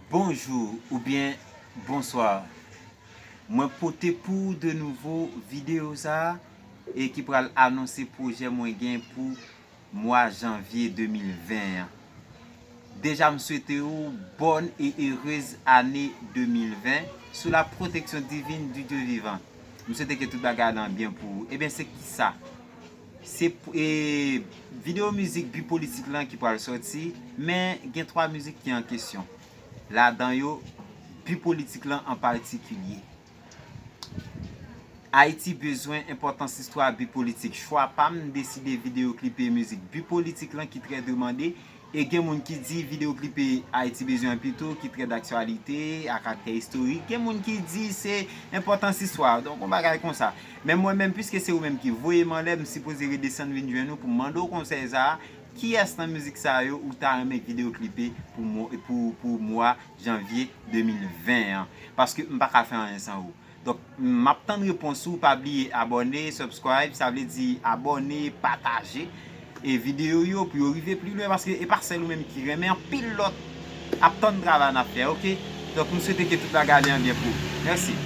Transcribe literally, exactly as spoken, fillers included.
Bonjou oubyen bonswa. Mwen pote pou ou de nouvo videyo sa a e ki pral anonse pwojè mwen gen pou mwa janvye de mil ven an. Deja, m swete ou bòn e erez ane de mil ven sou la pwoteksyon divin di Dye vivan. M swete ke tout bagay lan byen pou ou. Ebyen, se kisa? Se pou, e, videyo mizik bi politik lan ki pral sòti, men gen twa mizik ki an kesyon. Ladan yo, bi politik lan an patikilye. Ayiti bezwen enpòtans istwa bi politik. Chwa pa m, m deside videyo klipe mizik bi politik lan ki trè demande. E gen moun ki di videyo klipe Ayiti bezwen an pito, ki trè daktyalite, a karaktè istorik. Gen moun ki di se enpòtans istwa. Donk, yon bagay konsa. Men mwen menm, piske se ou menm ki voye m anlè, m sipoze redesann vin jwenn ou pou m mande w konsèy sa a. Kiyès nan mizik sa yo ou ta renmen videyo klipe pou, mo- pou, pou mwa janvye de mil ven an? Paske m pa ka fè anyen san ou. Donk, m ap tann repons ou. Pa bliye abòne, subscribe, sa vle di abòne, pataje e videyo yo pou yo rive pli lwen, paske e pa sèl ou menm ki renmen, anpil lòt ap tann travay n ap fè, oke? Donk, m swete ke tout bagay ale an byen pou ou. Mèsi.